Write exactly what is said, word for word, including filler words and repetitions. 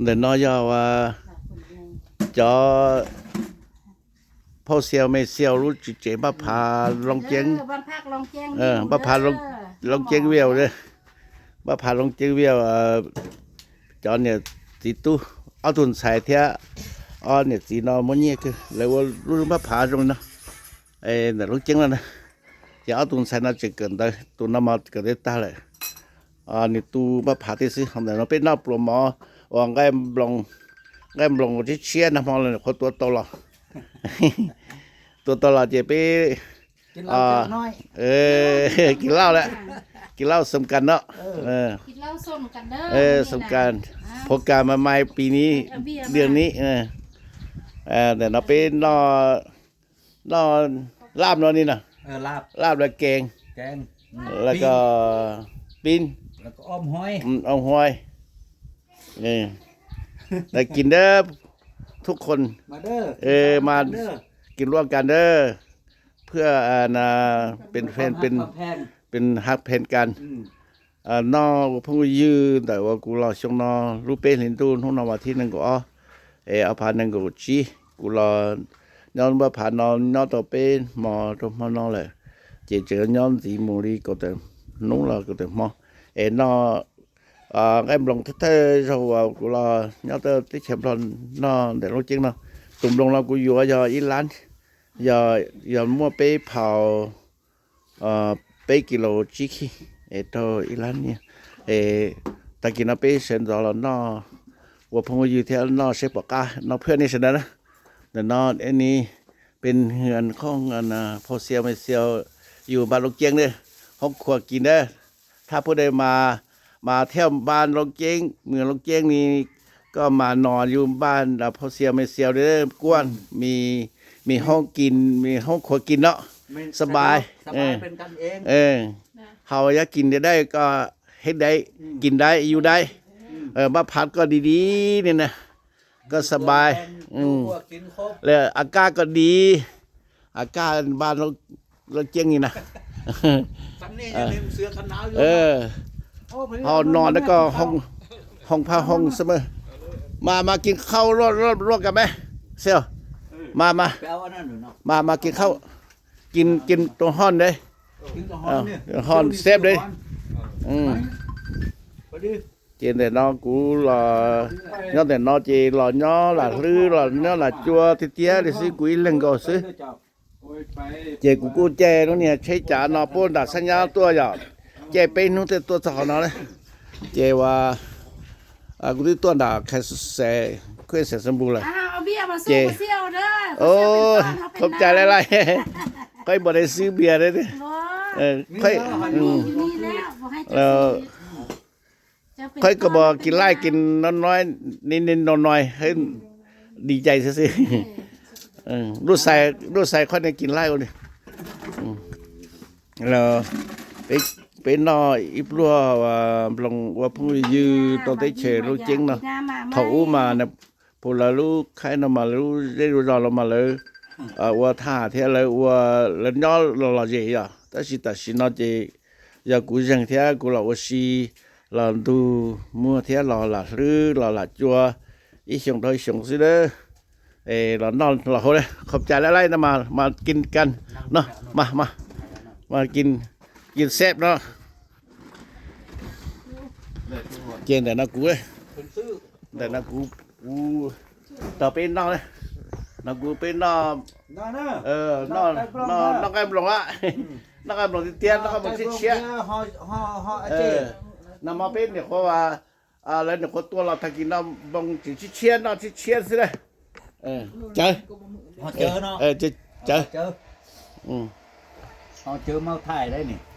Ntawm no yog cov phauj xiaus me xiaus lub tsev npaj phav Looj Ceeb, npaj phav Looj Ceeb Viaj, npaj phav Looj Ceeb Viaj. Cov niam txiv tub, ob tug ntxhais thiab ob niam txiv no muaj nyiaj kawg, lawv ua lub npaj phav zoo li no ntawm Looj Ceeb no na. Ces ob tug ntxhais no tseem kawm ntawv, tus no mas kawm ntawv tag lawm, nws tu npaj phav thiab xwb. Ntawm no peb noj pluas mov uas nqaij nploos tshiab tshiab nag hmo los qhuav tua tau los, tua tau los ces peb kis lauj lawm, kis lauj xoo kas no, xoo kas, phuv kas mas mai pis ni, diam ni. Ntawm no peb noj, noj laj no ni no, laj los kees, los kos pib, om huaib. Kis dawb, thub qhon, mas kis luaj kas dawb, phwj pes pes hab pheej kas. Noj ua phooj ua ywg ntawm uas kuv los xyoo no lub peb hlis ntuj hnub no vas thib nees nkaum ob, es ob phav nees nkaum tsib kuv los nyob npaj phav no nyob tau peb hmo rau hmo no lawm, ces tseem nyob ntxiv mus li kaum tawm hnub los kaum tawm hmo, es noj nqaij nploos thawj thawj zaug uas kuv los nyob teb chaws Nplog noj ntawm Looj Ceeb no. Tus nploos no kuv yuav yog ib lab, yog, yog muaj peb phaus peb kis laus tsib khij, es raug ib lab nyiaj. Es tag kis no peb sawv ntxov los noj ua phooj ua ywg thiab noj seb pom qab noj phwj nej sawv daws na. Ntawm no es ni peb hwj khooj phauj xiaus me xiaus yug npaj Looj Ceeb na, hoob khuas kis na. Thab phuj dej mas, mas thiaj npaj Looj Ceeb, mus Looj Ceeb ni, koj mas noj yug npaj phauj xiaus me xiaus na, kuaj, mis hoob kis, mis hoob khuas kis no, xab npais, haus yog kis dai koj hev dai, kis dai yug dai, npaj phav koj di di ni na, koj xab npais, lawm a kaj koj di, a kaj npaj Looj Ceeb ni na. Ho noj na koj hoob phaj hoob xab mas, mas mas kis khau luaj luaj kas me, xiaus, mas mas, mas mas kis khau, kis kis tau hoj dej, hoj xeb dej. Ces ntawm no kuv los nyob ntawm no ces los nyob lam hlwb los nyob lam cua tiag tiag li xwb, kuv ib leeg nkaus xwb. Ces kuv kuj caij lub niag tsheb cav no puag nram Xab Nyab tuaj yom, caij peb hnub thiaj tuaj txog qhov no na. Ces uas kuv twb tuaj nram Kha Xeem, Khuj Xeem Xab Npus lawm. Ces, o, khaub cai laij laij, qhov ib npam dej xwb npias dej, qhov, qhov kos mos kis laij kis no no, ni ni no no, di cai xwb xwb. Lub xais, lub xais qhov niag kis laij ua li. Los peb, peb noj ib pluag nploos ua phooj ua ywg rau teb chaws Looj Ceeb no. Thaum ub mas pum lawv lub khaib no mas lawv lub zej lub zos los mas lawv ua thaj thiab lawv ua, lawv nyob los lom zem yom, tab sis tam sim no ces yog kuv zeeg thiab kuv los ua si, los ntug muag thiab los lam hlwb los lam cua ib xyoos dhau ib xyoos xwb na. Es los noj los haus na, khaub cai laij laij no mas, mas kis kas no, mas mas, mas kis, kis xeb no. Ces ntawm no kuv, ntawm no kuv, kuv tos peb noj, no kuv peb noj, noj, noj nqaij nploos a, noj nqaij nploos tiag tiag, noj nqaij nploos tshiab tshiab. Nag hmo peb nyuam qhuav, lawv nyuam qhuav tua los tag kis no nploos tseem tshiab tshiab, noj tshiab tshiab xwb na. Cawv, cawv, cawv.